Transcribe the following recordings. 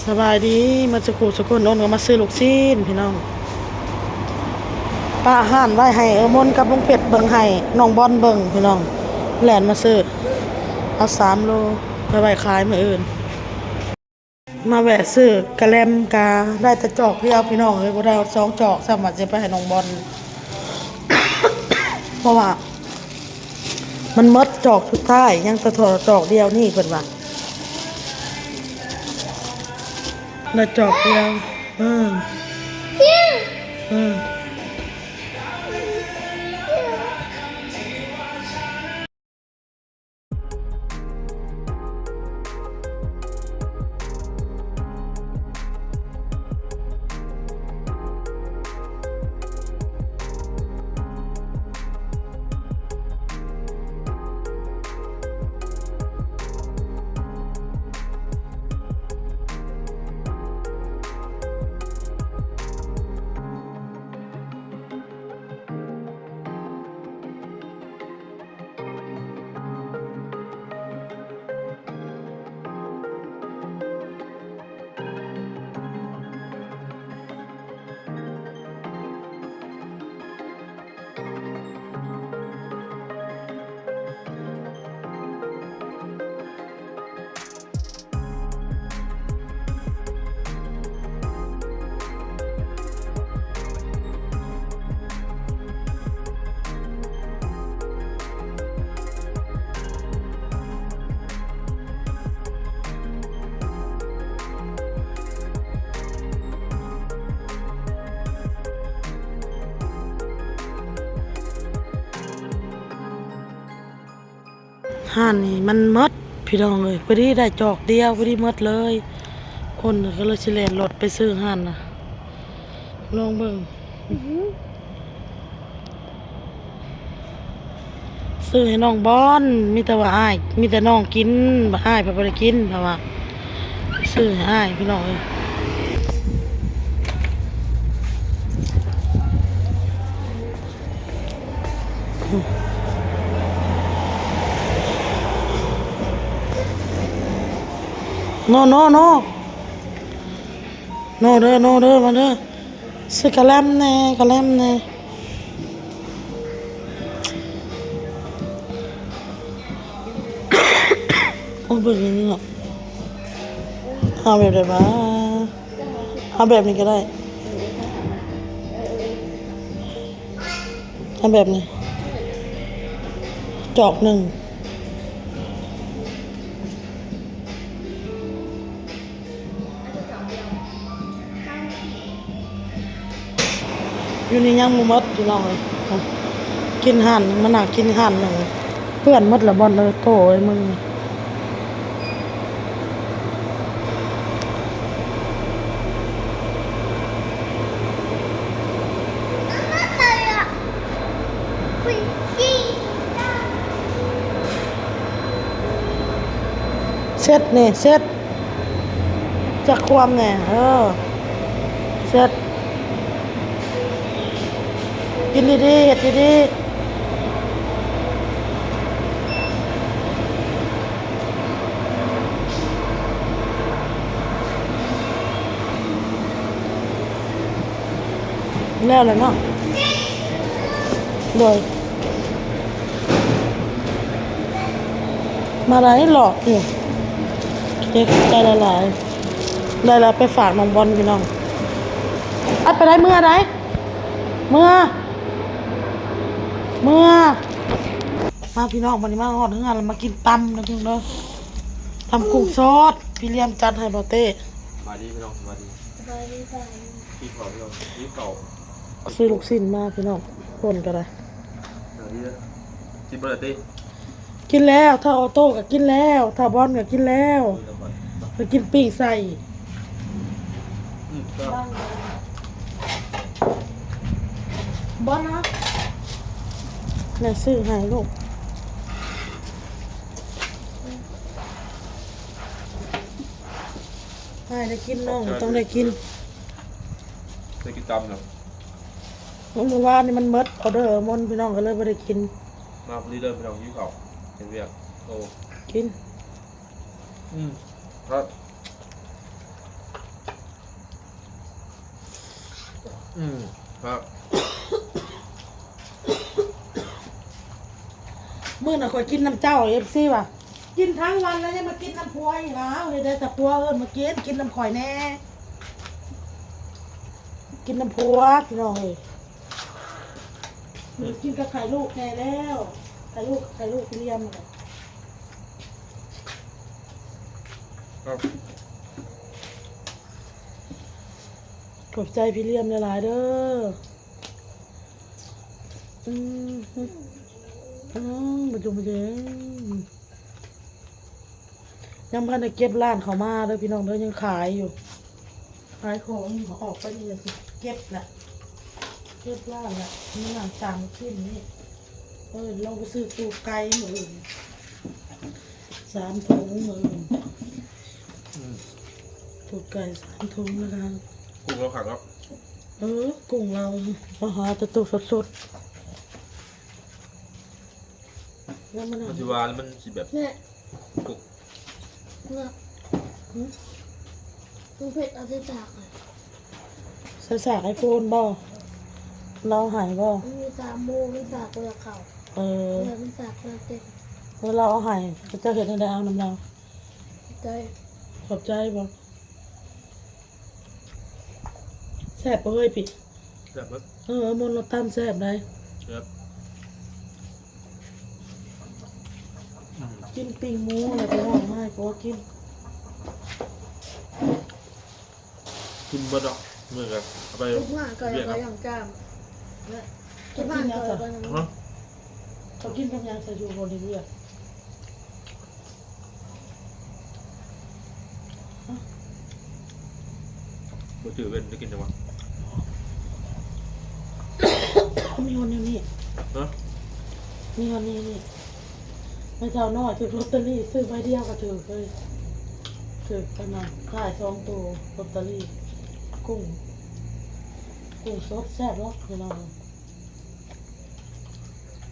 ສະບາຍດີໝົດສູ່ຄູ່ສູ່ຄົນ. ໂອນກໍມາຊື້ລູກຊີ້ນພີ່ນ້ອງ ປະຮ້ານໄວ້ໃຫ້ເອື້ອຍມົນກັບລຸງເພັດເບິ່ງ ໃຫ້ນ້ອງບອນເບິ່ງພີ່ນ້ອງ ແລ່ນມາຊື້ເອົາສາມໂລ ໄປໄວ້ຂາຍມື້ອື່ນ. ມາແວະຊື້ກະແລັມກະໄດ້ແຕ່ຈອກດຽວພີ່ນ້ອງເອີຍ ບໍ່ໄດ້ຮອດສອງຈອກຊ້ຳ ວ່າຊິໄປໃຫ້ນ້ອງບອນ ເພາະວ່າມັນໝົດຈອກສຸດທ້າຍ ຍັງແຕ່ຈອກດຽວນີ້ເພິ່ນວ່າ ໄດ້ຈອກດຽວ. ເອີ ເອີ. ຮ້ານນີ້ມັນໝົດພີ່ນ້ອງເອີຍ ພໍດີໄດ້ຈອກດຽວ ພໍດີໝົດເລີຍ. ຄົນກໍເລີຍຊິແລ່ນລົດໄປຊື້ຮ້ານນະ ລອງເບິ່ງ. ຊື້ໃຫ້ນ້ອງບອນ ມີແຕ່ວ່າອ້າຍ ມີແຕ່ນ້ອງກິນ ວ່າອ້າຍເພິ່ນບໍ່ໄດ້ກິນ ເພາະວ່າຊື້ໃຫ້ອ້າຍພີ່ນ້ອງເອີຍ. ໂນ ໂນ ໂນ ໂນເດີ ໂນເດີ ມາເດີ. ຊື້ກະແລັມແດ່ ກະແລັມແດ່. ໂອ້ຍ ເບິ່ງນີ້ເນາະ ເອົາແບບໃດຫວາ? ເອົາແບບນີ້ກໍໄດ້ ເອົາແບບນີ້ ຈອກໜຶ່ງ. ຢູ່ນີ້ຍັງບໍ່ໝົດພີ່ນ້ອງເອີຍ ກິນຮ້ານ ມານັ່ງກິນຮ້ານໜຶ່ງ ເປື້ອນໝົດລະບອນເອີຍ ໂຕເອີຍມຶງ. ເຊັດນີ້ ເຊັດ ຈັກຄວາມແດ່ ເອີ ເຊັດ ກິນດີໆ ເຮັດດີໆ. ແລ້ວແຫຼະເນາະ ໂດຍ ມາໄດ້ເລາະຢູ່ ເກັບໄດ້ຫຼາຍໆ ໄດ້ແລ້ວໄປຝາກນ້ອງບອນພີ່ນ້ອງ. ອັດໄປໄດ້ ເມືອໄດ້ ເມືອ ເມືອ. ມາພີ່ນ້ອງ ບັດນີ້ມາຮອດເຮືອນແລ້ວ ມາກິນຕຳນະພີ່ນ້ອງເດີ ຕຳກຸ້ງສອດ ພີ່ລຽມຈັດໃຫ້ບໍ່ເຕ້. ສະບາຍດີພີ່ນ້ອງ ສະບາຍດີ ສະບາຍດີ ກິນເຂົ້າພີ່ນ້ອງ ກິນເຂົ້າ. ຊື້ລູກຊີ້ນມາພີ່ນ້ອງ ຄົນກໍໄດ້ ສະບາຍດີເດີ ກິນບໍ່ໄດ້ເຕ້. ກິນແລ້ວ ທ້າວໂອໂຕ້ກໍກິນແລ້ວ ທ້າວບອນກໍກິນແລ້ວ ເອີ ແລ້ວກໍ ໄປກິນປີ້ງໄສ້. ອືມ ກໍ ບອນນະ ແມ່ຊື້ໃຫ້ລູກ ໃຫ້ໄດ້ກິນ ນ້ອງຕ້ອງໄດ້ກິນ ໄດ້ກິນຕຳເນາະ. ມື້ວານນີ້ມັນໝົດອອເດີໝົດ ພີ່ນ້ອງກໍເລີຍບໍ່ໄດ້ກິນ. ມາພໍດີເດີພີ່ນ້ອງ ຫິວເຂົ້າ ເຮັດວຽກ. ໂອ້ ກິນ ອືມ ຄັກ. ອືມ ຄັບ ມື້ນັ້ນຂ້ອຍກິນນຳເຈົ້າ ເອັຟຊີວ່າ ກິນທັງວັນແລ້ວຍັງມາກິນນຳຜົວອີກ ອ້າວ ເຮັດໄດ້ແຕ່ຜົວເອີ້ນມາກິນ ກິນນຳຂ້ອຍແດ່ ກິນນຳຜົວ ພີ່ນ້ອງເອີຍ ກິນກັບໄຂ່ລູກແດ່ແລ້ວ ໄຂ່ລູກ ໄຂ່ລູກພີ່ລຽມ ຄັບ ຂອບໃຈພີ່ລຽມຫຼາຍໆເດີ ອືມ ອືມ ບໍ່ຈຸມເຈ ຍັງບໍ່ທັນໄດ້ເກັບລ້ານເຂົ້າມາເດີພີ່ນ້ອງເດີ ຍັງຂາຍຢູ່ ຂາຍຂອງຢູ່ ອອກໄປນີ້ກໍຊິເກັບລະ ເກັບລ້ານລະ ມີລ້ານສາມຊີ້ນນີ້ ເອີ ລອງໄປຊື້ປູກໄກ່ມື້ອື່ນ ສາມຖົງມື້ອື່ນ ອືມ ປູກໄກ່ສາມຖົງນະ ກຸ້ງລາວຂັງເນາະ ເອີ ກຸ້ງລາວ ມາຫາແຕ່ໂຕສົດໆ ມັນຊິຫວານ ມັນຊິແບບ ແມ່ ກຸກ ເນາະ ຫື ມັນເຜັດ ເອົາໃສ່ສາກ ໃສ່ສາກໄອໂຟນບໍ່? ລາວໃຫ້ບໍ່? ມັນມີສາມໂມງ ມີສາກເລືອກເຂົ້າ ເອີ ເລືອກ ມີສາກເລືອກເຕັມ ເອີ ລາວເອົາໃຫ້ ເຈົ້າເຮັດແນວໃດເອົານຳລາວ? ໃຈ ຂອບໃຈບໍ່? ແຊບບໍ່ເອີຍ ພີ່? ແຊບເບີດ ເອີ ມົນລາວຕຳແຊບໃດ໋ ແຊບ ອືມ ກິນປີ້ງໝູແລ້ວໄປຮ້ອງໄຫ້ຜົວກິນ ກິນເບີດດອກ ມື້ກະເອົາໄປ ເຮັດງານກໍ ວຽກ ກໍຍັງຈ້າມ ເນາະ ເຮັດງານກໍຍັງ ຮະ ເຂົາກິນກັບຫຍັງຊະ ຢູ່ບໍ່ໄດ້ວຽກ? ບໍ່ຈື່ເວັນໄດ້ກິນຫຍັງວະ? ມີຮອດແນວນີ້ ຮະ? ມີຮອດແນວນີ້ ແມ່ເຖົ້ານ້ອຍຖືກລອດເຕີຣີ ຊື້ໃບດຽວກໍຖືກເລີຍ ຖືກອັນນັ້ນ ທ້າຍສອງໂຕລອດເຕີຣີ ກຸ້ງ ກຸ້ງສົດແຊບເນາະ ພີ່ນ້ອງ.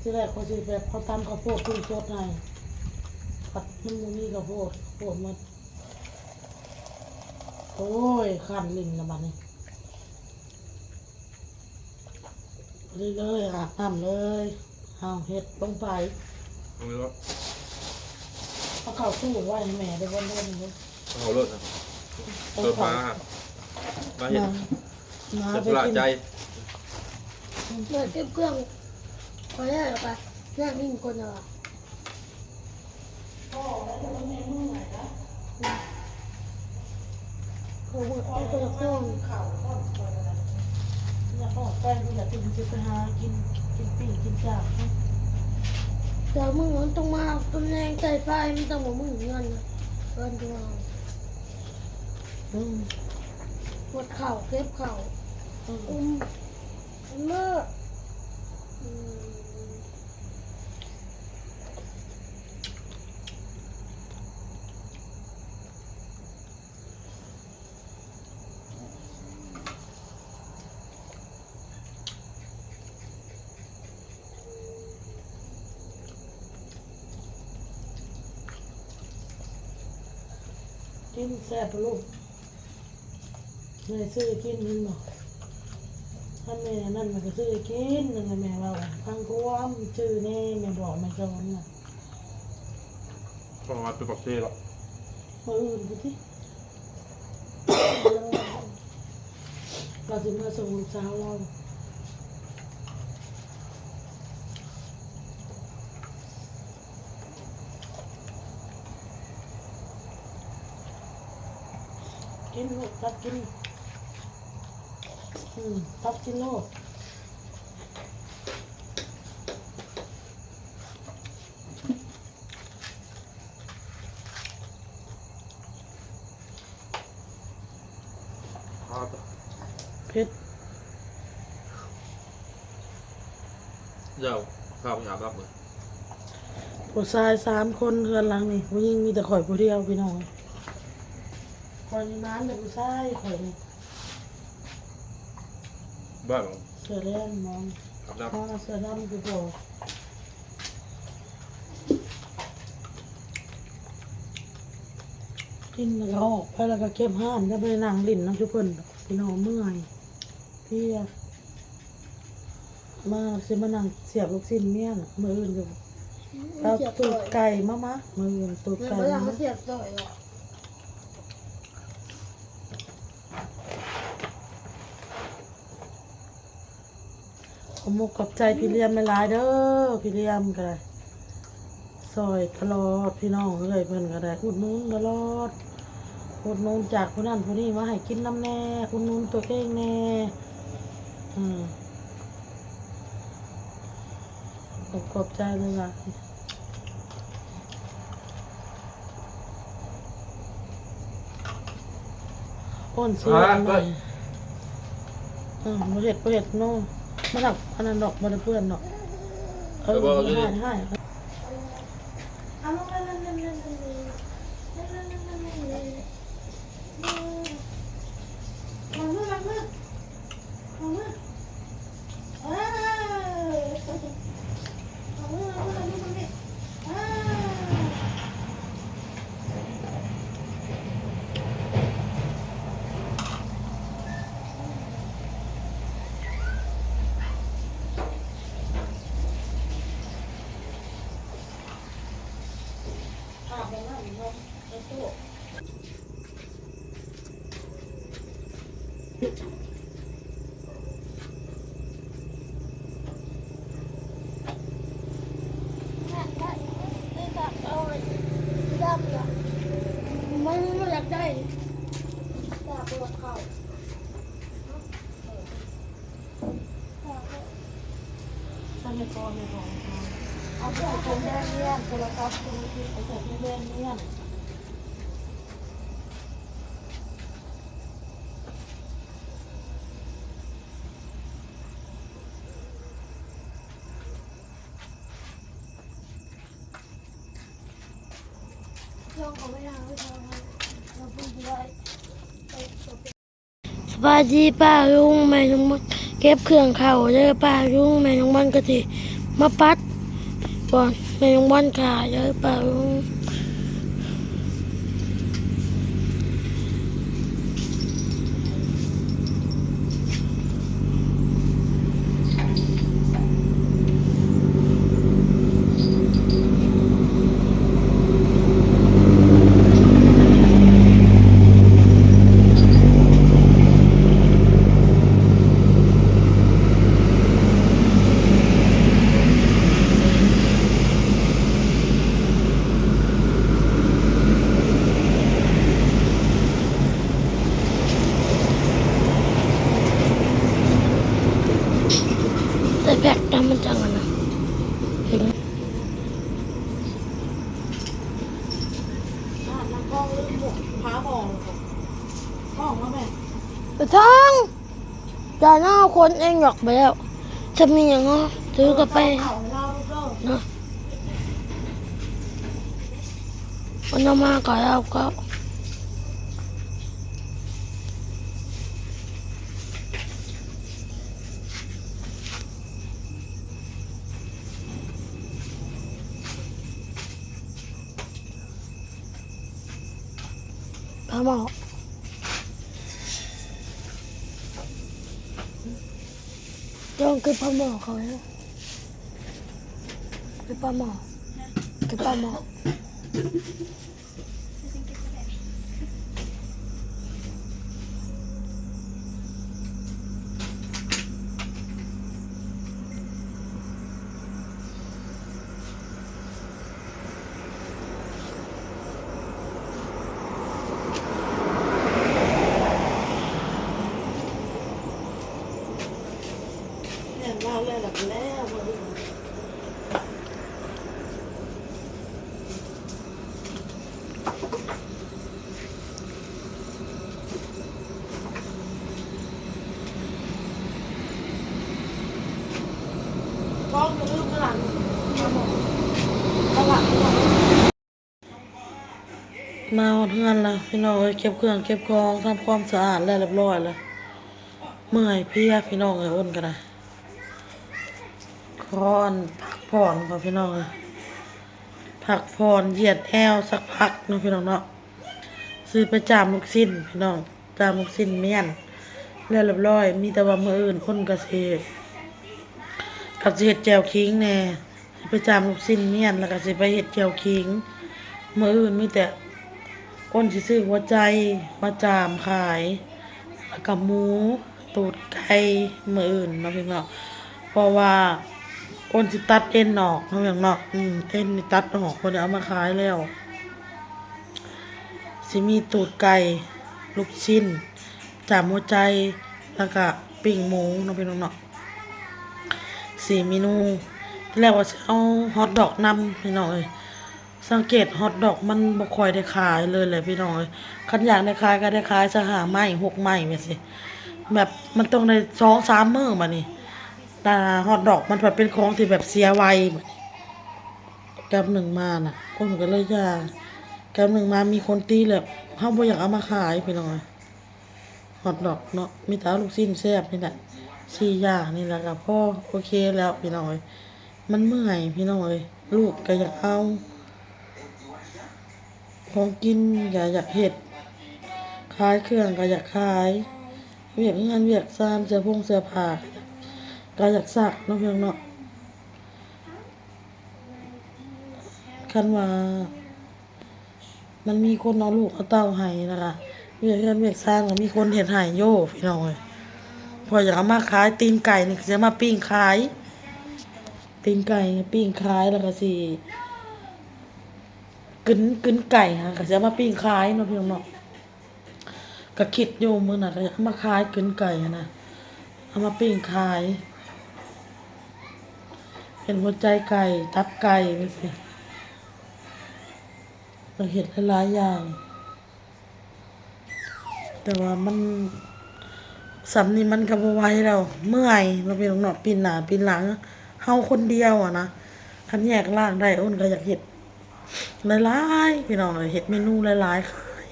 ທີແລກຂ້ອຍຊິແບບເຂົາຕຳເຂົ້າໂພດ ກຸ້ງສົດໃຫ້ ພັດມັນບໍ່ມີເຂົ້າໂພດ ເຂົ້າໂພດໝົດ ໂອ້ຍ ຄັນຫຼິ້ນລະບັດນີ້ ເລີຍ ອາບນ້ຳເລີຍ ເຮົາເຮັດລົງໄປ ເອົາເຂົ້າຕູ້ໄວ້ໃຫ້ແມ່ໄດ້ບ່ອນເດີ ເອົາໂລດນະ ເອີ ເກີດມາ ມາເຮັດ ມາ ມາ ເປັນ ໄປ ທຸລະໃຈ ເກັບເຄື່ອງ ຂ້ອຍແລ້ວກະ ແຍກນີ້ກ່ອນນະ ເຂົາເບິດໄປຄົນລະເຄື່ອງ ຢາກອອກໄປ ບໍ່ຢາກກິນ ຊິໄປຫາກິນ ກິນປີ້ງກິນຈາກ ແຕ່ມື້ມັນຕ້ອງມາ ຕຳແໜ່ງໃຈໄຟ ມັນຕ້ອງບໍ່ມື້ເຮືອນນະ ເອີ້ນຕົວເຮົາ ອືມ ກວດເຂົ້າ ເກັບເຂົ້າ ອືມ ອຸ້ມ ເລີ ອືມ. ກິນແຊບບໍ່ລູກ? ແມ່ຊື້ໃຫ້ກິນແມ່ນບໍ່? ຄັນແມ່ອັນນັ້ນແມ່ກໍຊື້ໃຫ້ກິນ ນັ້ນແຫຼະແມ່ເວົ້າ ຟັງຄວາມ ຈື່ແນ່ ແມ່ບອກແມ່ສອນນະ. ເພາະວ່າໄປປາກເຊເນາະ ມື້ອື່ນພຸ້ນຕິ ລາວຊິມາສົ່ງລູກສາວລາວ. ກິນລູກ ຕັກກິນ ອືມ ຕັກກິນໂລດ. ເຜັດ ແລ້ວຂ້າວຫຍາບລັບເລີຍ. ຜູ້ຊາຍສາມຄົນເຮືອນຫຼັງນີ້ ຜູ້ຍິງມີແຕ່ຂ້ອຍຜູ້ດຽວ ພີ່ນ້ອງ. ຂ້ອຍນີ້ໝານແຕ່ຜູ້ຊາຍ ຂ້ອຍນີ້. ບ້ານ ເສື້ອແດງນອນ ອາບນ້ຳ ເສື້ອດຳຄືພໍ່. ກິນແລ້ວກໍອອກໄປ ແລ້ວກໍເກັບຮ້ານ ແລ້ວໄປນັ່ງຫຼິ້ນນຳຊຸເພິ່ນ ພີ່ນ້ອງ ເມື່ອຍ. ມາ ຊິມານັ່ງສຽບລູກຊີ້ນເມຍນະ ມື້ອື່ນຢູ່ ເອົາຕູດໄກ່ມາ ມາ ມື້ອື່ນຕູດໄກ່ມາ ສຽບ ຂອບມຸກຂອບໃຈພີ່ລຽມຫຼາຍໆເດີ ພີ່ລຽມກໍໄດ້ຊ່ອຍຕະຫຼອດ ພີ່ນ້ອງເອີຍ ເພິ່ນກໍໄດ້ອຸດໜູນຕະຫຼອດ ອຸດໜູນຈາກຜູ້ນັ້ນຜູ້ນີ້ມາໃຫ້ກິນນຳແດ່ ອຸດໜູນຕົວເອງແດ່ ອືມ ຂອບ ຂອບໃຈຫຼາຍໆ. ໂອນຊິເຮັດໃໝ່ ເອີ ບໍ່ເຮັດ ບໍ່ເຮັດໂນ ມັນດອກ ອັນນັ້ນດອກ ບໍ່ໄດ້ເປື້ອນດອກ ເອີ ໃຫ້ ໃຫ້ ເອົາລົງ ມັນບໍ່ຢາກໄດ້ ຢາກເບິ່ງເຂົາ. ສະບາຍດີປ້າລຸງແມ່ນ້ອງມ່ອນ ເກັບເຄື່ອງເຂົ້າເດີປ້າລຸງ ແມ່ນ້ອງມ່ອນກໍຊິມາປັດບ່ອນແມ່ນ້ອງມ່ອນຂາຍເດີປ້າລຸງ. ໃສ່ແພັກນຳມັນຈັ່ງອັນນະ ເຫັນ ໄປທາງ ຢ່ານະ ເອົາຄົນເອງຢອກໄປແລ້ວ ຈະມີຫຍັງເນາະ ຖືກະໄປເນາະ ມັນເອົາມາກະແລ້ວກະ ປາໝໍ້ ຕ້ອງເກັບປາໝໍ້ເຂົາແລ້ວ ເກັບປາໝໍ້ ເກັບປາໝໍ້. ແມ່ນວ່າແລ້ວລະ ແລ້ວ. ມາຮອດເຮືອນແລ້ວພີ່ນ້ອງເອີຍ ເກັບເຄື່ອງເກັບຂອງ ທຳຄວາມສະອາດແລ້ວລຽບລ້ອຍແລ້ວ ເມື່ອຍເພຍພີ່ນ້ອງເອີຍ ອົນກໍໄດ້ ຂໍອັນພັກຜ່ອນກ່ອນພີ່ນ້ອງເອີຍ ພັກຜ່ອນຢຽດແອວສັກພັກເນາະພີ່ນ້ອງເນາະ ຊິໄປຈາມລູກຊີ້ນພີ່ນ້ອງ ຈາມລູກຊີ້ນມ້ຽນ ແລ້ວຮຽບຮ້ອຍ. ມີແຕ່ວ່າມື້ອື່ນອ້ນກໍຊິ ກໍຊິເຮັດແຈ່ວຂີງແດ່ ຊິໄປຈາມລູກຊິ້ນມ້ຽນ ແລ້ວກໍຊິໄປເຮັດແຈ່ວຂີງ. ມື້ອື່ນມີແຕ່ອ້ນຊິຊື້ຫົວໃຈມາຈາມຂາຍ ແລ້ວກໍໝູ ຕູດໄກ່ມື້ອື່ນເນາະພີ່ນ້ອງເນາະ. ເພາະວ່າອ້ນຊິຕັດເອັນອອກເນາະພີ່ນ້ອງເນາະ. ອືມ ເອັນນີ້ຕັດອອກ ບໍ່ໄດ້ເອົາມາຂາຍແລ້ວ. ຊິມີຕູດໄກ່ ລູກຊິ້ນ ຈາມຫົວໃຈ ແລ້ວກະປີ້ງໝູເນາະພີ່ນ້ອງເນາະ ສີ່ເມນູ. ທີແລກວ່າຊິເອົາຮອດດອກນຳພີ່ນ້ອງເອີຍ. ສັງເກດຮອດດອກມັນບໍ່ຄ່ອຍໄດ້ຂາຍເລີຍແຫຼະພີ່ນ້ອງເອີຍ. ຄັນຢາກໄດ້ຂາຍກໍໄດ້ຂາຍຊະຫ້າໄມ້ຫົກໄມ້ແບບຊີ້ ແບບມັນຕ້ອງໄດ້ສອງສາມມື້ບາດນີ້. ແຕ່ຮອດດອກມັນພັດເປັນຂອງທີ່ແບບເສຍໄວບາດນີ້. ກັບໜຶ່ງມານະ ຄົນກໍເລີຍຢ່າ ກັບໜຶ່ງມາມີຄົນຕີແລ້ວ ເຮົາບໍ່ຢາກເອົາມາຂາຍພີ່ນ້ອງເອີຍ. ຮອດດອກເນາະ ມີແຕ່ເອົາລູກຊິ້ນແຊບນີ້ແຫຼະ ສີ່ຢ່າງນີ້ແຫຼະກໍພໍໂອເຄແລ້ວພີ່ນ້ອງເອີຍ. ມັນເມື່ອຍພີ່ນ້ອງເອີຍ ລູກກໍຢາກເອົາ ຂອງກິນກໍຢາກເຮັດ ຂາຍເຄື່ອງກໍຢາກຂາຍ ວຽກເຮືອນວຽກຊານ ເສື້ອຜົງເສື້ອຜ້າກໍຢາກຊັກເນາະພີ່ນ້ອງເນາະ. ຄັນວ່າມັນມີຄົນເອົາລູກເອົາເຕົ້າໃຫ້ ແລ້ວກະວຽກເຮືອນວຽກຊານກໍມີຄົນເຮັດໃຫ້ໂຍພີ່ນ້ອງເອີຍ. ເພາະຢາກເອົາມາຂາຍ ຕີນໄກ່ນີ້ກໍຊິເອົາມາປີ້ງຂາຍ ຕີນໄກ່ປີ້ງຂາຍ ແລ້ວກໍຊິ ກຶນ ກຶນໄກ່ຫັ້ນ ກໍຊິເອົາມາປີ້ງຂາຍເນາະພີ່ນ້ອງເນາະ. ກໍຄິດຢູ່ມື້ນັ້ນກໍຢາກເອົາມາຂາຍກຶນໄກ່ຫັ້ນນະ ເອົາມາປີ້ງຂາຍ ເປັນຫົວໃຈໄກ່ ຕັບໄກ່ຈັ່ງຊີ້ ກໍເຮັດຫຼາຍໆຢ່າງ. ແຕ່ວ່າມັນ ສ່ຳນີ້ມັນກໍບໍ່ໄຫວແລ້ວ ເມື່ອຍເນາະພີ່ນ້ອງເນາະ. ປີ້ນໜ້າປີ້ນຫຼັງ ເຮົາຄົນດຽວຫັ້ນນະ ຄັນແຍກລ້າງໄດ້ ໂອ້ນກໍຢາກເຮັດ ຫຼາຍໆ ພີ່ນ້ອງເອີຍ ເຮັດເມນູຫຼາຍໆຂາຍ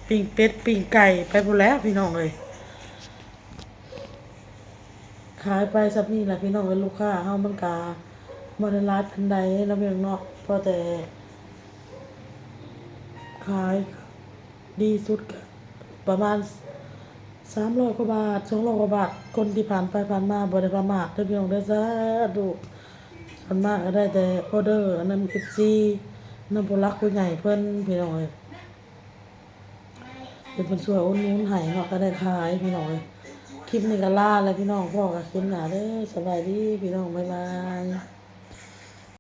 ປີ້ງເປັດປີ້ງໄກ່ໄປພຸ້ນແຫຼະພີ່ນ້ອງເອີຍ. ຂາຍໄປສ່ຳນີ້ແຫຼະພີ່ນ້ອງເອີຍ ລູກຄ້າເຮົາມັນກະບໍ່ໄດ້ຫຼາຍປານໃດເນາະພີ່ນ້ອງເນາະ ພໍແຕ່ຂາຍ ດີສຸດກະປະມານສາມຮ້ອຍກວ່າບາດ ສອງຮ້ອຍກວ່າບາດ. ຄົນທີ່ຜ່ານໄປຜ່ານມາບໍ່ໄດ້ປະໝາດເດີພີ່ນ້ອງເດີ ສາທຸ. ສ່ວນມາກກໍໄດ້ແຕ່ອໍເດີນຳເອັຟຊີ ນຳຜູ້ຫຼັກຜູ້ໃຫຍ່ເພິ່ນພີ່ນ້ອງເອີຍ ເປັນເພິ່ນຊ່ວຍອຸດໜູນໃຫ້ເນາະ ກໍໄດ້ຂາຍພີ່ນ້ອງເອີຍ. ຄລິບນີ້ກໍລາແລ້ວພີ່ນ້ອງ ພໍ້ກັນຄລິບໜ້າເດີ ສະບາຍດີພີ່ນ້ອງ ບາຍບາຍ.